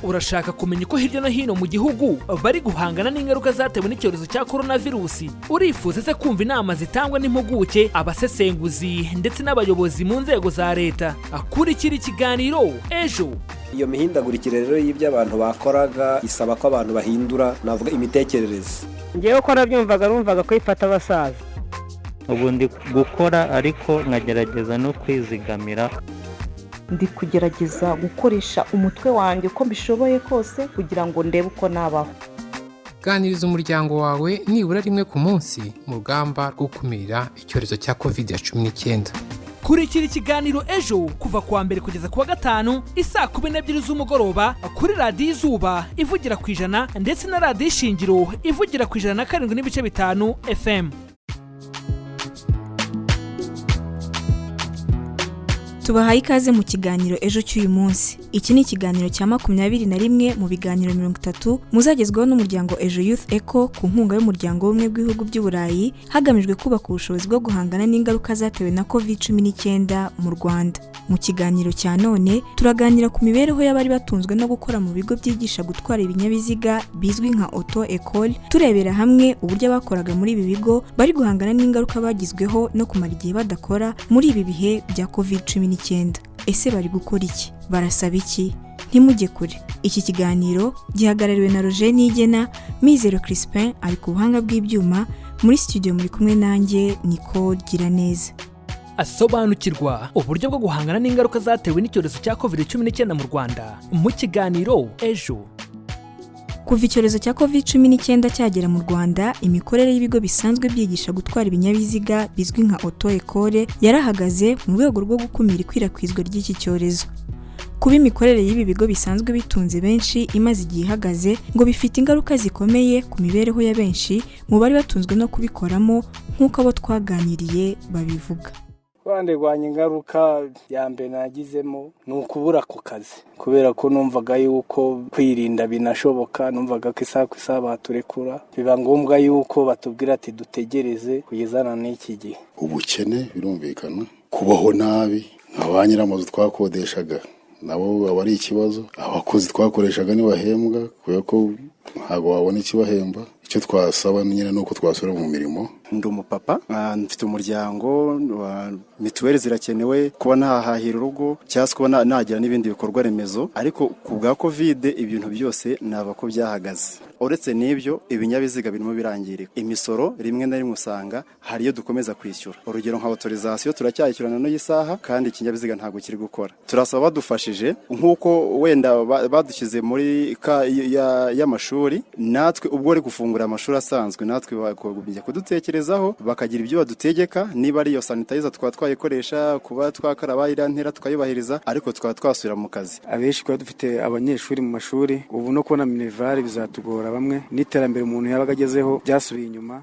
Urashaka kumenya uko hirya no hino mu gihugu bari guhangana n'ingaruka zatewe n'icyorezo cya korona virusi? Urifuza se kumva inama zitangwa n'impuguke, abasesenguzi ndetse n'abayobozi mu nzego za leta? Kurikira ikiganiro Ejo. Iyo mihindagurikire rero y'ibyo abantu bakoraga isaba ko abantu bahindura, navuga, imitekerereze. Ngewe ko nabyumvaga, numvaga ko ifata abasaza. Ubu ndi gukora ariko nkagerageza no kwizigamira. Ndi kugerageza gukoresha umutwe wanjye uko mbishoboye kose kugira ngo ndebe uko nabaho. Ganiriza umuryango wawe nibura rimwe ku munsi mu rugamba rwo gukumira icyorezo cya COVID-19. Kurikira ikiganiro Ejo kuva kuwa mbere kugeza kuwa gatanu isaa 12 z'umugoroba kuri Radiyo Izuba ivugira ku 100 ndetse na Radiyo Ishingiro ivugira ku 107.5 FM. Tubahaye ikaze mu kiganiro Ejo cy'uyu munsi. Iki ni ikiganiro cya 21 mu biganiro 30 muzagezwaho n'umuryango Ejo Youth Eco ku nkunga y'Umuryango w'Ubumwe bw'Ibihugu by'Uburayi, hagamijwe kubaka ubushobozi bwo guhangana n'ingaruka zatewe na COVID-19 mu Rwanda. Mu kiganiro cya none turaganira ku mibereho y'abari batunzwe no gukora mu bigo byigisha gutwara ibinyabiziga bizwi nka auto école, turebera hamwe uburyo abakoraga muri ibi bigo bari guhangana n'ingaruka bagizweho no kumara igihe badakora muri ibi bihe bya COVID-19. Ese bari gukora iki? Barasaba iki? Ntimujye kure. Iki kiganiro gihagarariwe na Roger Nigena, Mizero Crispin ari ku buhanga bw'ibyuma. Muri studio muri kumwe nanjye Nicole Giraneza. Asobanukirwa uburyo bwo guhangana n'ingaruka zatewe n'icyorezo cya COVID-19 mu Rwanda mu kiganiro Ejo. Kuva icyorezo cya COVID-19 cyagera mu Rwanda, imikorere y'ibigo bisanzwe byigisha gutwara ibinyabiziga bizwi nka auto école yarahagaze mu rwego rwo gukumira ikwirakwizwa ry'iki cyorezo. Kuba imikorere y'ibi bigo bisanzwe bitunze benshi imaze igihe ihagaze ngo bifite ingaruka zikomeye ku mibereho ya benshi mu bari batunzwe no kubikoramo, nk'uko abo twaganiriye babivuga. Rwanya ingaruka ya mbere nagizemo ni ukubura ku kazi, kubera ko numvaga yuko kwirinda binashoboka, numvaga ko isaha ku isaha baturekura, biba ngombwa yuko batubwira ati dutegereze kugeza na n'iki gihe. Ubukene birumvikana, kubaho nabi, nka ba nyir'amazu twakodeshaga nabo aba ari ikibazo, abakozi twakoreshaga ntibahembwa kubera ko ntabwo wabona ikibahemba. Icyo twasaba nyine ni uko twasubira mu mirimo. Ndi umupapa, mfite umuryango, mituweli zirakenewe, kuba nahahahira urugo cyangwa se kuba nagira n'ibindi bikorwa remezo, ariko ku bwa COVID ibintu byose naba ko byahagaze. Uretse n'ibyo, ibinyabiziga birimo birangirika, imisoro rimwe na rimwe usanga hari iyo dukomeza kwishyura, urugero nka autorisation turacyayishyurana n'iyi saha kandi ikinyabiziga ntabwo kiri gukora. Turasaba badufashije nk'uko wenda badushyize muri ka y'amashuri, natwe ubwo bari gufungura amashuri asanzwe, natwe bakagumya kudutekerezaho, bakagira ibyo badutegeka, niba ari iyo sanitizer twaba twayikoresha, kuba twakaraba, iriya ntera tukayubahiriza, ariko tukaba twasubira mu kazi. Abenshi kuba dufite abanyeshuri mu mashuri, ubu no kubona minerval bizatugora bamwe, n'iterambere umuntu yabaga agezeho byasubiye inyuma.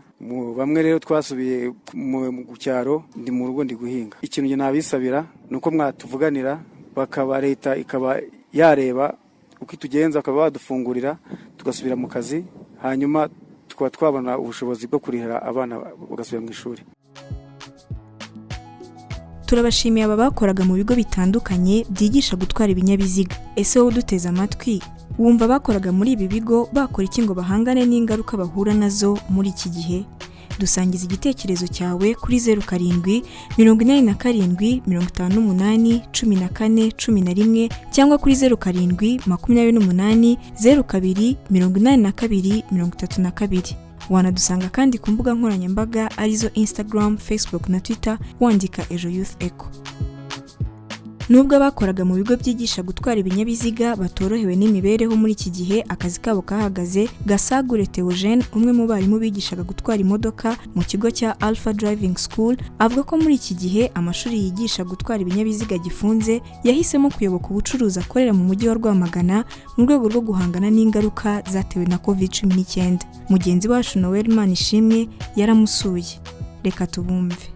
Bamwe rero twasubiye mu cyaro, ndi mu rugo ndi guhinga. Ikintu njye nabisabira ni uko mwatuvuganira, bakaba leta ikaba yareba uko itugenza, bakaba badufungurira tugasubira mu kazi, hanyuma tukaba twabona ubushobozi bwo kurihira abana bagasubira mu ishuri. Turabashimiye aba bakoraga mu bigo bitandukanye byigisha gutwara ibinyabiziga. Ese wowe uduteze amatwi, wumva bakoraga muri ibi bigo bakora iki ngo bahangane n'ingaruka bahura nazo muri iki gihe? Dusangiza igitekerezo cyawe kuri 0787581411 cyangwa kuri 0728028232. Wanadusanga kandi ku mbuga nkoranyambaga arizo Instagram, Facebook na Twitter, wandika Ejo Youth Eco. Nubwo abakoraga mu bigo byigisha gutwara ibinyabiziga batorohewe n'imibereho muri iki gihe akazi kabo kahagaze, Gasagure Theogene, umwe mu barimu bigishaga gutwara imodoka mu kigo cya Alpha Driving School, avuga ko muri iki gihe amashuri yigisha gutwara ibinyabiziga gifunze, yahisemo kuyoboka ubucuruzi akorera mu mujyi wa Rwamagana mu rwego rwo guhangana n'ingaruka zatewe na COVID-19. Mugenzi wacu Noel Manishimwe yaramusuye, reka tubumve.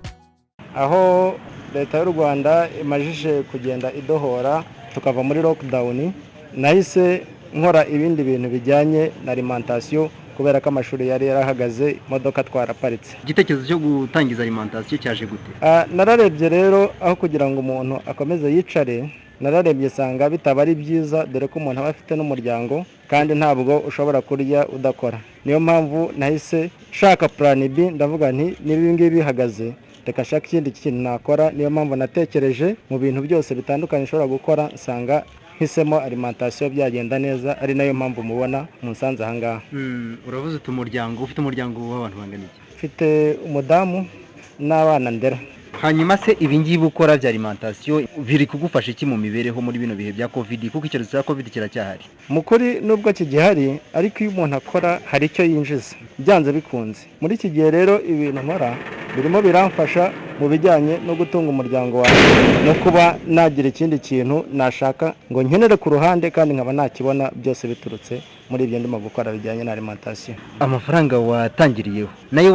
Aho leta y'u Rwanda imajije kugenda idohora tukava muri lockdown, nahise nkora ibindi bintu bijyanye na alimentation kubera ko amashuri yari yarahagaze, imodoka twaraparitse. Igitekerezo cyo gutangiza alimentation cyaje gute? Nararebye rero, aho kugira ngo umuntu akomeze yicare Nararebye nsanga bitaba ari byiza, dore ko umuntu aba afite n'umuryango kandi ntabwo ushobora kurya udakora. Niyo mpamvu nahise nshaka plan B, ndavuga nti niba ibi ngibi bihagaze reka nshake ikindi kintu nakora. Niyo mpamvu natekereje mu bintu byose bitandukanye nshobora gukora, nsanga mpisemo alimentation byagenda neza, ari nayo mpamvu mubona munsanze aha ngaha. Uravuze uti umuryango, ufite umuryango w'abantu bangana iki? Mfite umudamu n'abana ndera. Hanyuma se ibi ngibi ukora bya alimentation biri kugufasha iki mu mibereho muri bino bihe bya covid, kuko icyorezo cya covid kiracyahari? Mu kuri nubwo kigihari, ariko iyo umuntu akora hari icyo yinjiza byanze bikunze. Muri iki gihe rero ibintu nkora birimo biramfasha mu bijyanye no gutunga umuryango wanjye no kuba nagira ikindi kintu nashaka ngo nkenere ku ruhande kandi nkaba nakibona, byose biturutse muri ibyo ndimo gukora bijyanye na alimentation. Amafaranga watangiriyeho nayo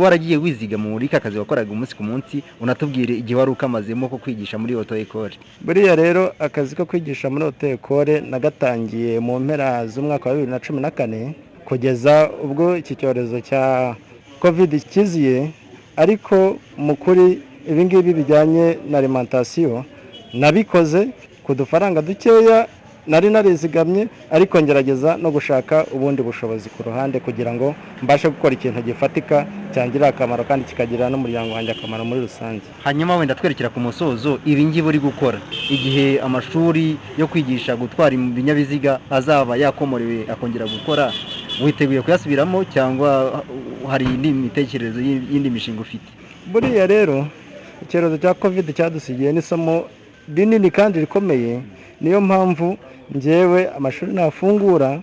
waragiye wiziga muri ka kazi wakoraga umunsi ku munsi, unatubwire igihe wari ukamazemo ko kwigisha muri auto école. Buriya rero akazi ko kwigisha muri auto école nagatangiye mu mpera z'umwaka wa 2014 kugeza ubwo iki cyorezo cya covid kiziye. Ariko mu kuri ibi ngibi bijyanye na alimentation nabikoze ku dufaranga dukeya nari narizigamye, ariko ngerageza no gushaka ubundi bushobozi ku ruhande kugira ngo mbashe gukora ikintu gifatika cyangirira akamaro kandi kikagirira n'umuryango wanjye akamaro muri rusange. Hanyuma wenda twerekera ku musozo, ibi ngibi uri gukora igihe amashuri yo kwigisha gutwara ibinyabiziga azaba yakomorewe akongera gukora, witeguye kuyasubiramo cyangwa hari indi mitekerereze y'indi mishinga ufite? Buriya rero icyorezo cya covid cyadusigiye n'isomo rinini kandi rikomeye. Niyo mpamvu njyewe amashuri nafungura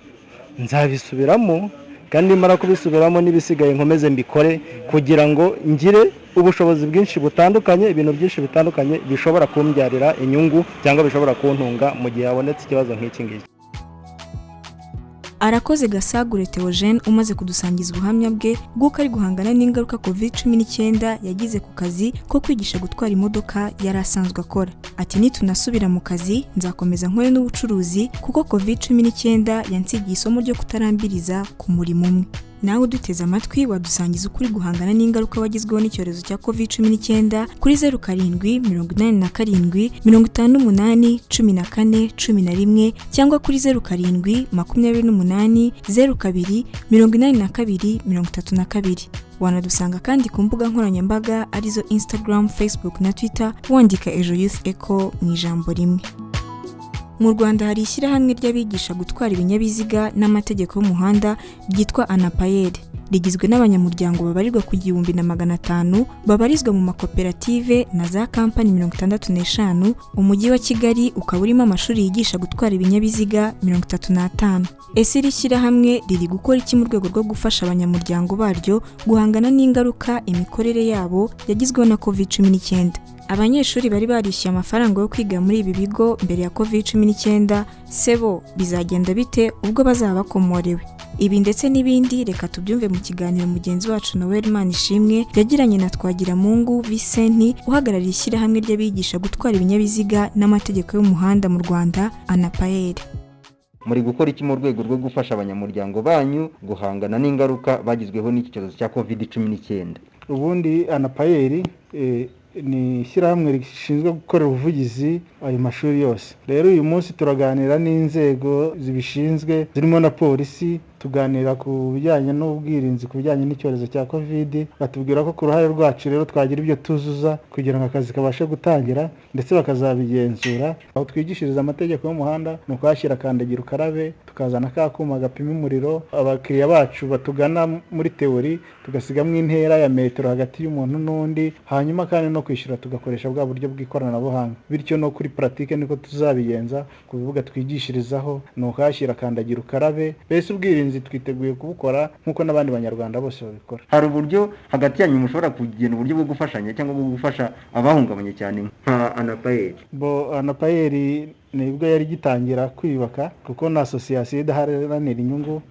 nzabisubiramo, kandi nimara kubisubiramo n'ibisigaye nkomeze mbikore kugira ngo ngire ubushobozi bwinshi butandukanye, ibintu byinshi bitandukanye bishobora kumbyarira inyungu cyangwa bishobora kuntunga mu gihe habonetse ikibazo nk'iki ngiki. Arakoze Gasagure Theogene umaze kudusangiza ubuhamya bwe bw'uko ari guhangana n'ingaruka COVID-19 yagize ku kazi ko kwigisha gutwara imodoka yari asanzwe akora. Ati nitunasubira mu kazi nzakomeza nkore n'ubucuruzi kuko COVID-19 yansigiye isomo ryo kutarambiriza ku murimo umwe. Nawe uduteze amatwi wadusangiza ukuri guhangana n'ingaruka wagizweho n'icyorezo cya COVID-19 kuri 07 87 58 14 11 cyangwa kuri 07 28 02 82 32. Wanadusanga kandi ku mbuga nkoranyambaga arizo Instagram, Facebook na Twitter, wandika Ejo Youth Echo mu ijambo rimwe. Mu Rwanda hari ishyirahamwe ry'abigisha gutwara ibinyabiziga n'amategeko y'umuhanda ryitwa ANAPAER, rigizwe n'abanyamuryango babarirwa ku 1500 babarizwa mu makoperative na za kampani 65. Umujyi wa Kigali ukaba urimo amashuri yigisha gutwara ibinyabiziga 35. Ese iri shyirahamwe riri gukora iki mu rwego rwo gufasha abanyamuryango baryo guhangana n'ingaruka imikorere yabo yagizweho na COVID-19? Abanyeshuri bari barishyuye amafaranga yo kwiga muri ibi bigo mbere ya COVID-19 sebo bizagenda bite ubwo bazaba bakomorewe? Ibi ndetse n'ibindi reka tubyumve mu kiganiro mugenzi wacu Noel Manishimwe yagiranye na Twagiramungu Vicente uhagarariye ishyirahamwe ry'abigisha gutwara ibinyabiziga n'amategeko y'umuhanda mu Rwanda ANAPAER. Muri gukora iki mu rwego rwo gufasha abanyamuryango banyu guhangana n'ingaruka bagizweho n'iki cyorezo cya COVID-19? Ubundi ANAPAER ni ishyirahamwe rishinzwe gukorera ubuvugizi ayo mashuri yose. Rero uyu munsi turaganira n'inzego zibishinzwe zirimo na polisi, tuganira ku bijyanye n'ubwirinzi ku bijyanye n'icyorezo cya covid, batubwira ko ku ruhare rwacu rero twagira ibyo tuzuza kugira ngo akazi kabashe gutangira, ndetse bakazabigenzura. Aho twigishiriza amategeko y'umuhanda ni ukuhashyira kandagira ukarabe, tukazana ka kuma gapima umuriro. Abakiriya bacu batugana muri teori tugasigamo intera ya metero hagati y'umuntu n'undi, hanyuma kandi no kwishyura tugakoresha bwa buryo bw'ikoranabuhanga. Bityo no kuri pratique niko tuzabigenza ku bibuga twigishirizaho, ni ukuhashyira kandagira ukarabe. Mbese ubwirinzi twiteguye kubukora nk'uko n'abandi banyarwanda bose babikora. Hari uburyo hagati yanyu mushobora kugena uburyo bwo gufashanya cyangwa bwo gufasha abahungabanye cyane nka ANAPAER? Bo ANAPAER nibwo yari gitangira kwiyubaka, kuko na association idaharanira inyungu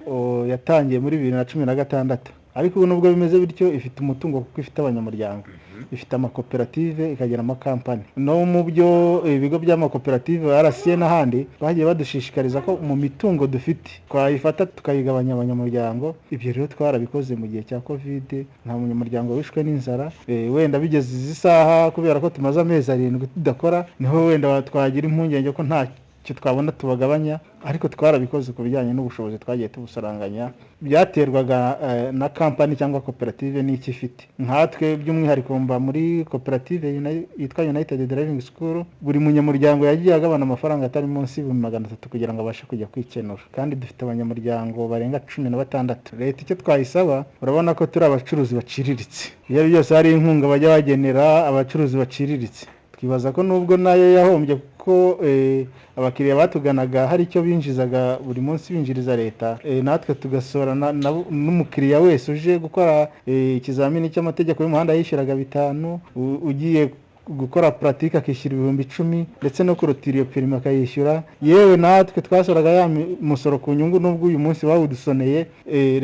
yatangiye muri 2016. Ariko ubu nubwo bimeze bityo, ifite umutungo kuko ifite abanyamuryango, ifite amakoperative, ikagira amakampani. No mu byo ibigo by'amakoperative, RCA n'ahandi, bagiye badushishikariza ko mu mitungo dufite twayifata tukayigabanya abanyamuryango. Ibyo rero twarabikoze mu gihe cya Covid, nta munyamuryango wishwe n'inzara. Wenda bigeze izi saha, kubera ko tumaze amezi 7 tudakora, niho wenda twagira impungenge ko nta icyo twabona tubagabanya, ariko twarabikoze ku bijyanye n'ubushobozi twagiye tubusaranganya. Byaterwaga na kampani cyangwa koperative n'icyo ifite. Nkatwe by'umwihariko mba muri koperative yitwa United Driving School, buri munyamuryango yagiye agabana amafaranga atari munsi y'300,000 kugira ngo abashe kujya kwikenura, kandi dufite abanyamuryango barenga 16. Leta icyo twayisaba, urabona ko turi abacuruzi baciriritse, iyo ari byose hari inkunga bajya bagenera abacuruzi baciriritse. Twibaza ko nubwo nayo yahombye, kuko abakiriya batuganaga hari icyo binjizaga buri munsi binjiriza leta, natwe tugasora n'umukiriya wese uje gukora ikizamini cy'amategeko y'umuhanda yishyuraga 5, ugiye gukora pratique akishyura 10,000, ndetse no kurutira iyo perimi akayishyura. Yewe natwe twasoraga ya musoro ku nyungu, nubwo uyu munsi bawudusoneye.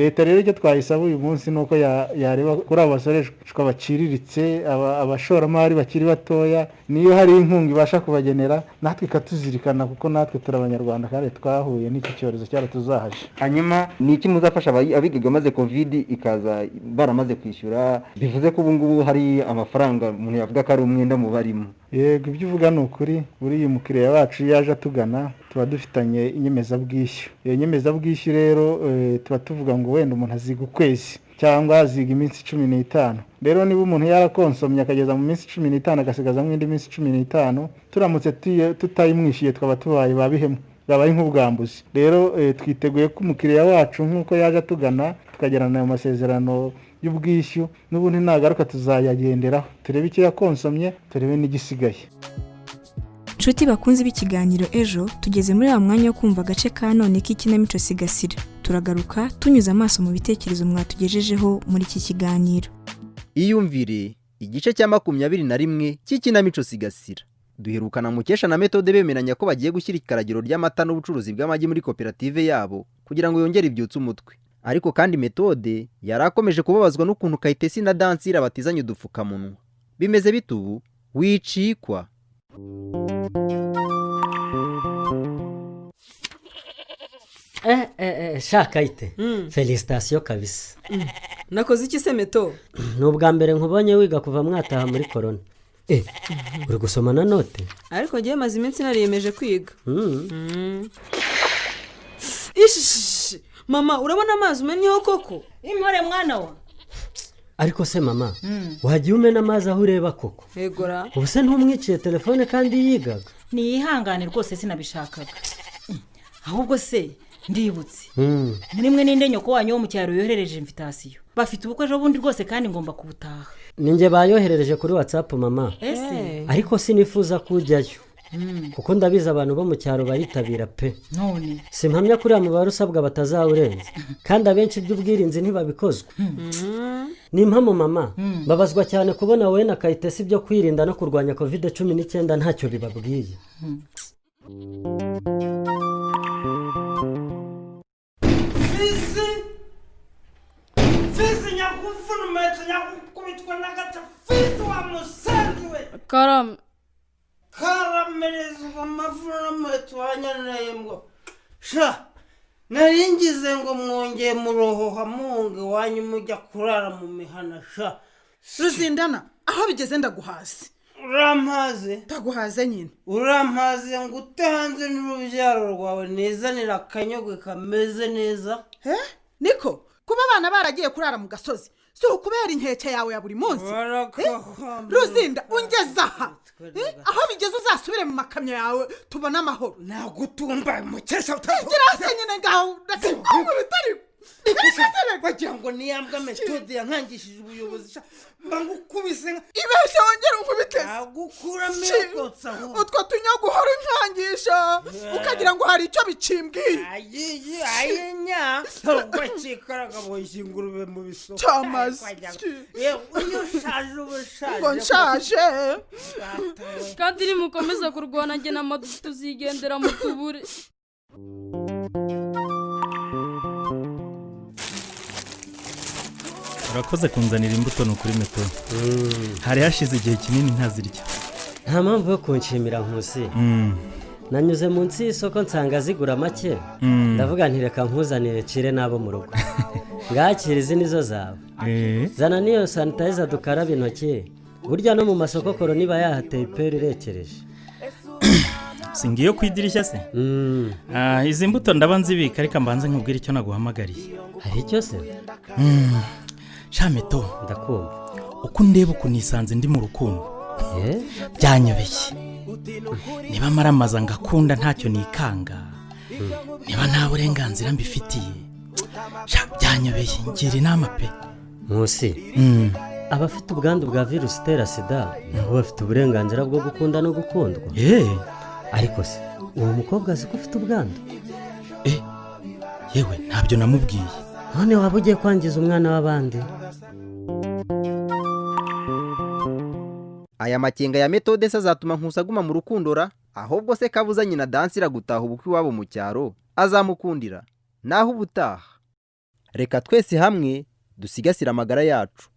Leta rero icyo twayisaba uyu munsi ni uko yareba kuri abo basoreshwa baciriritse, abashoramari bakiri batoya, niyo hari inkunga ibasha kubagenera, natwe ikatuzirikana, kuko natwe turi abanyarwanda kandi twahuye n'iki cyorezo cyaratuzahaje. Hanyuma ni iki muzafasha abigaga maze Covid ikaza baramaze kwishyura, bivuze ko ubu ngubu hari amafaranga umuntu yavuga ko ari umwenda mu barimo? Yego, ibyo uvuga ni ukuri. Buriya umukiriya wacu iyo yaje atugana tuba dufitanye inyemezabwishyu. Iyo nyemezabwishyu rero tuba tuvuga ngo wenda umuntu aziga ukwezi cyangwa aziga iminsi 15. Rero niba umuntu yarakonsomye akageza mu minsi 15 agasigazamo indi minsi 15, turamutse tutayimwishyuye twaba tubaye babihemu, bwabaye nk'ubwambuzi. Rero twiteguye ko umukiriya wacu nk'uko yaje atugana tukagirana ayo masezerano y'ubwishyu, n'ubundi nagaruka tuzayagenderaho, turebe icyo yakonsomye, turebe n'igisigaye. Nshuti bakunze b'ikiganiro ejo, tugeze muri wa mwanya wo kumva agace ka none k'ikinamico Sigasira. Turagaruka tunyuze amaso mu bitekerezo mwatugejejeho muri iki kiganiro. Iyumvire igice cya 21 cy'ikinamico Sigasira. Duherukana Mukesha na Methode bemeranya ko bagiye gushyira ikaragiro ry'amata n'ubucuruzi bw'amagi muri koperative yabo kugira ngo yongere ibyutse umutwe. Ariko kandi Methode yari akomeje kubabazwa n'ukuntu Kayitesi na Dansira batizanye udupfukamunwa. Bimeze bite ubu? Wicikwa. Sha Kayite, félicitations kabisa. Nakoze iki se Meto? Ni ubwa mbere nkubonye wiga kuva mwataha muri korona. Uri gusoma na note? Ariko ngiye maze iminsi nariyemeje kwiga. Ishishi, mama urabona amazi umennyeho koko? Impore mwana wa. Ariko se mama, wagiye umena amazi aho ureba koko? Egora. Ubu se ntumwiciye telefone kandi yigaga? Niyihangane rwose sinabishakaga. Ahubwo se ndibutse. Nimwe ninde nyoko wanyu wo mu cyaro yoherereje invitation. Bafite ubukwe ejo bundi rwose kandi ngomba kubutaha. Ninjye bayoherereje kuri WhatsApp mama. Ese? Ariko sinifuza kujyayo. Kuko ndabizi abantu bo mu cyaro baritabira pe. None simpamya kuri mubare usabwa batazawurenza, kandi abenshi iby'ubwirinzi ntibabikozwe. Ni impamo mama, babazwa cyane kubona wowe na Kayitesi ibyo kwirinda no kurwanya Covid-19 ntacyo bibabwiye. Fizi nyakuvuna nyakukubitwa n'agata, Fizi wa musenzi we. Karame. Karamerezwa amavuna muheto wanyaneye mbwa. Sha, naringize ngo mwongeye murohoha muhunga iwanyu mujya kurara mu mihana sha. Ruzindana, aho bigeze ndaguhaze. Urampaze? Ndaguhaze nyine. Urampaze ngo ute hanze n'urubyaro rwawe nizanira akanyogwe kameze neza. Niko, kuba abana baragiye kurara mu gasozi si ukubera inkeke yawe ya buri munsi. Ruzinda, ungeze aha. Aho bigeze uzasubire mu makamyo yawe tubone amahoro. Nagutumba Mukesha utagira se nyine ngaho bitari. Wagira ngo niyambwa Methode yankangishije ubuyobozi sha, mbangukubise ibeshye wongere unkubiteze. Nagukuramo ikotsa ahubwo. Utwo tunyaguhora unkangisha ukagira ngo hari icyo bikimbwiye. Ayiyi ayinya ugakikaraga boshye ingurube mu bisoko. Cyamaze. Yewe iyo ushaje uba ushaje. Ngo nshaje. Kandi nimukomeza kurwana njye na Madu tuzigendera mu tubure. Urakoze kunzanira imbuto, ni ukuri Meto. Hari hashize igihe kinini ntazirya. Nta mpamvu yo kunshimira, Nkusi. Nanyuze munsi y'isoko nsanga zigura make. Ndavuga nti reka nkuzanire ncire n'abo mu rugo. Ngakira, izi nizo zawe. Zana n'iyo sanitizer dukaraba intoki. Burya no mu masoko korona iba yahateye ipera irekereje. Si ngiyo ku idirishya se? Ah, izi mbuto ndaba nzibika, reka mbanze nkubwire icyo naguhamagariye. Hari icyo se? Sha Meto. Ndakumva. Uko ndeba uku nisanze ndi mu rukundo, byanyobeye. Niba maramaza ngakunda ntacyo nikanga, niba nta burenganzira mbifitiye. Sha, byanyobeye, ngira inama pe. Nkusi, abafite ubwandu bwa virusi itera sida nabo bafite uburenganzira bwo gukunda no gukundwa. Ariko se uwo mukobwa azi ko ufite ubwandu? Yewe, ntabyo namubwiye. None waba ugiye kwangiza umwana w'abandi. Aya makenga ya Metode se azatuma Nkusi aguma mu rukundo ra? Ahubwo se kabuza nyina Dansira gutaha ubukwe iwabo mu cyaro, azamukundira? Naho ubutaha. Reka twese hamwe dusigasire amagara yacu,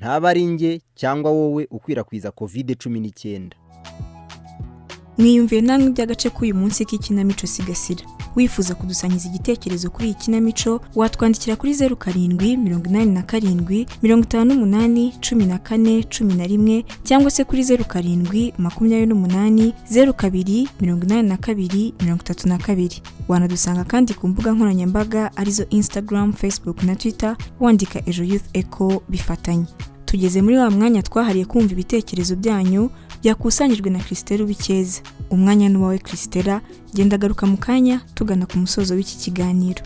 ntaba ari njye cyangwa wowe ukwirakwiza COVID-19. Mwiyumviye namwe iby'agace k'uyu munsi k'ikinamico Sigasira. Wifuza kudusangiza igitekerezo kuri iyi kinamico, watwandikira kuri 0787581411 cyangwa se kuri 0728028232. Wanadusanga kandi ku mbuga nkoranyambaga arizo Instagram, Facebook na Twitter, wandika Ejo Youth Echo bifatanye. Tugeze muri wa mwanya twahariye kumva ibitekerezo byanyu byakusanyijwe na Christelle Ubikeza. Umwanya ni uwawe, Christella. Genda agaruka mu kanya tugana ku musozo w'iki kiganiro.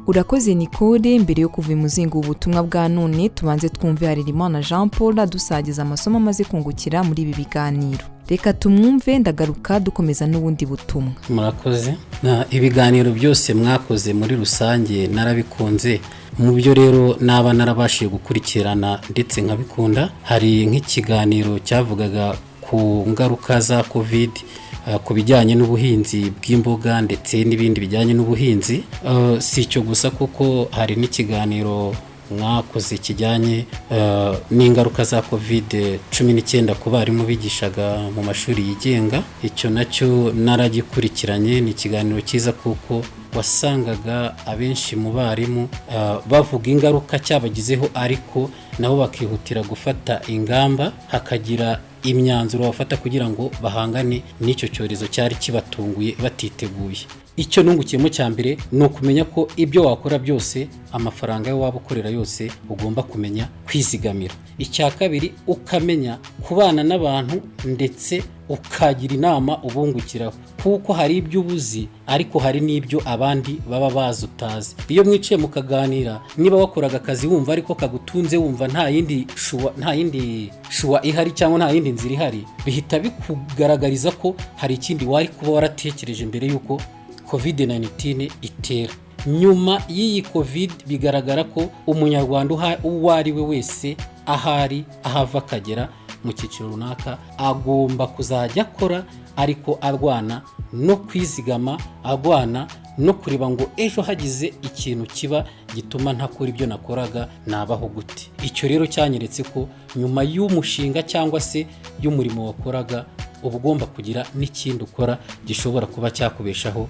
Urakoze, Nicole. Mbere yo kuva imuzingo ubutumwa bwa none, tubanze twumve Harerimana Jean Paul adusagiza amasomo amaze kungukira muri ibi biganiro. Reka tumwumve, ndagaruka dukomeza n'ubundi butumwa. Murakoze. Na ibiganiro byose mwakoze muri rusange narabikunze. Mu byo rero naba narabashije gukurikirana ndetse nkabikunda, hari nk'ikiganiro cyavugaga ku ngaruka za COVID ku bijyanye n'ubuhinzi bw'imboga ndetse n'ibindi bijyanye n'ubuhinzi. Si icyo gusa, kuko hari n'ikiganiro mwakoze kijyanye n'ingaruka za COVID-19 ku barimu bigishaga mu mashuri yigenga. Icyo nacyo naragikurikiranye, ni ikiganiro cyiza kuko wasangaga abenshi mu barimu bavuga ingaruka cyabagizeho, ariko nabo bakihutira gufata ingamba, hakagira imyanzuro bafata kugira ngo bahangane n'icyo cyorezo cyari kibatunguye batiteguye. Icyo nungukiyemo cya mbere ni ukumenya ko ibyo wakora byose, amafaranga yo waba ukorera yose, ugomba kumenya kwizigamira. Icya kabiri, ukamenya kubana n'abantu ndetse ukagira inama ubungukiraho, kuko hari ibyo ubuzi ariko hari n'ibyo abandi baba bazi utazi. Iyo mwicaye mukaganira, niba wakoraga akazi wumva ariko kagutunze, wumva nta yindi choix ihari cyangwa nta yindi nzira ihari, bihita bikugaragariza ko hari ikindi wari kuba waratekereje mbere y'uko COVID-19 itera. Nyuma y'iyi COVID bigaragara ko umunyarwanda uwo ari we wese, ahari ahava akagera mu cyiciro runaka, agomba kuzajya akora ariko arwana no kwizigama, arwana no kureba ngo ejo hagize ikintu kiba gituma ntakora ibyo nakoraga, nabaho gute? Icyo rero cyanyeretse ko nyuma y'umushinga cyangwa se y'umurimo wakoraga, uba ugomba kugira n'ikindi ukora gishobora kuba cyakubeshaho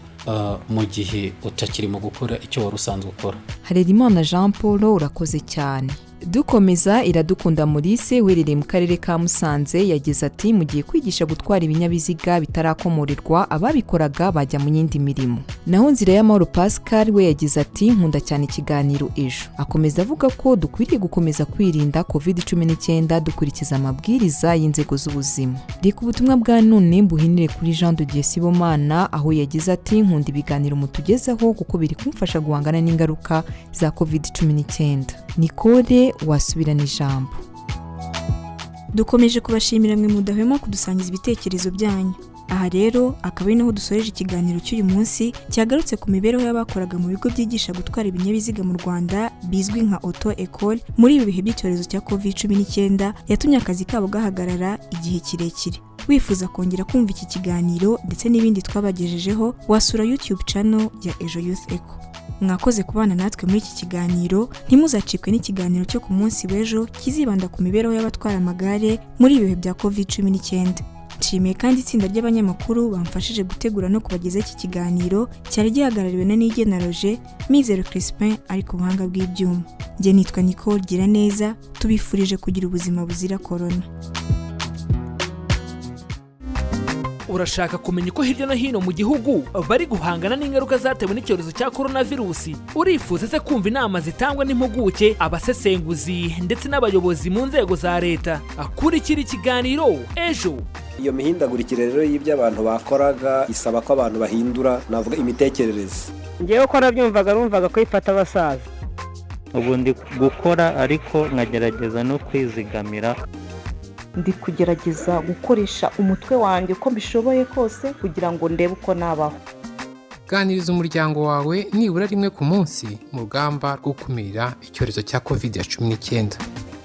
mu gihe utakirimo gukora icyo wari usanzwe ukora. Harerimana Jean Paul, urakoze cyane. Dukomeza, Iradukunda Maurice uherereye mu karere ka Musanze yagize ati: "Mu gihe kwigisha gutwara ibinyabiziga bitarakomorerwa, ababikoraga bajya mu yindi mirimo." Naho Nzira y'Amahoro Pascal we yagize ati: "Nkunda cyane ikiganiro Ejo." Akomeza avuga ko dukwiriye gukomeza kwirinda COVID-19 dukurikiza amabwiriza y'inzego z'ubuzima. Reka ubutumwa bwa none mbuhinire kuri Jean de Dieu Sibomana, aho yagize ati: "Nkunda ibiganiro mutugezaho kuko biri kumfasha guhangana n'ingaruka za COVID-19." Nicole, wasubirana ijambo. Dukomeje kubashimira mwe mudahwema kudusangiza ibitekerezo byanyu. Aha rero akaba ari naho dusoreje ikiganiro cy'uyu munsi cyagarutse ku mibereho y'abakoraga mu bigo byigisha gutwara ibinyabiziga mu Rwanda bizwi nka auto école muri ibi bihe by'icyorezo cya COVID-19 yatumye akazi kabo gahagarara igihe kirekire. Wifuza kongera kumva iki kiganiro ndetse n'ibindi twabagejejeho, wasura YouTube channel ya Ejo Youth Echo. Mwakoze kubana natwe muri iki kiganiro. Ntimuzacikwe n'ikiganiro cyo ku munsi w'ejo kizibanda ku mibereho y'abatwara amagare muri ibi bihe bya COVID-19. Nshimiye kandi itsinda ry'abanyamakuru bamfashije gutegura no kubagezaho iki kiganiro cyari gihagarariwe na Niyigena Roger, Mizero Crispin ari ku buhanga bw'ibyuma. Njye nitwa Nicole Giraneza, tubifurije kugira ubuzima buzira korona. Urashaka kumenya uko hirya no hino mu gihugu bari guhangana n'ingaruka zatewe n'icyorezo cya coronavirusi? Urifuza se kumva inama zitangwa n'impuguke, abasesenguzi ndetse n'abayobozi mu nzego za leta? Akurikira ikiganiro Ejo. Iyo mihindagurikire rero y'ibyo abantu bakoraga isaba ko abantu bahindura, navuga, imitekerereze. Ngewe ko nabyumvaga, numvaga ko ifata abasaza. Ubu ndi gukora ariko nkagerageza no kwizigamira. Ndi kugerageza gukoresha umutwe wanjye uko mbishoboye kose kugira ngo ndebe uko nabaho. Ganiriza umuryango wawe nibura rimwe ku munsi mu rugamba rwo gukumira icyorezo cya COVID-19.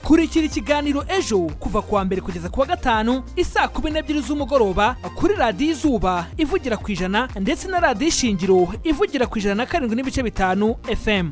Kurikira ikiganiro Ejo kuva kuwa mbere kugeza kuwa gatanu isaa 12 z'umugoroba kuri Radiyo Izuba ivugira ku 100 ndetse na Radiyo Ishingiro ivugira ku 107.5 FM.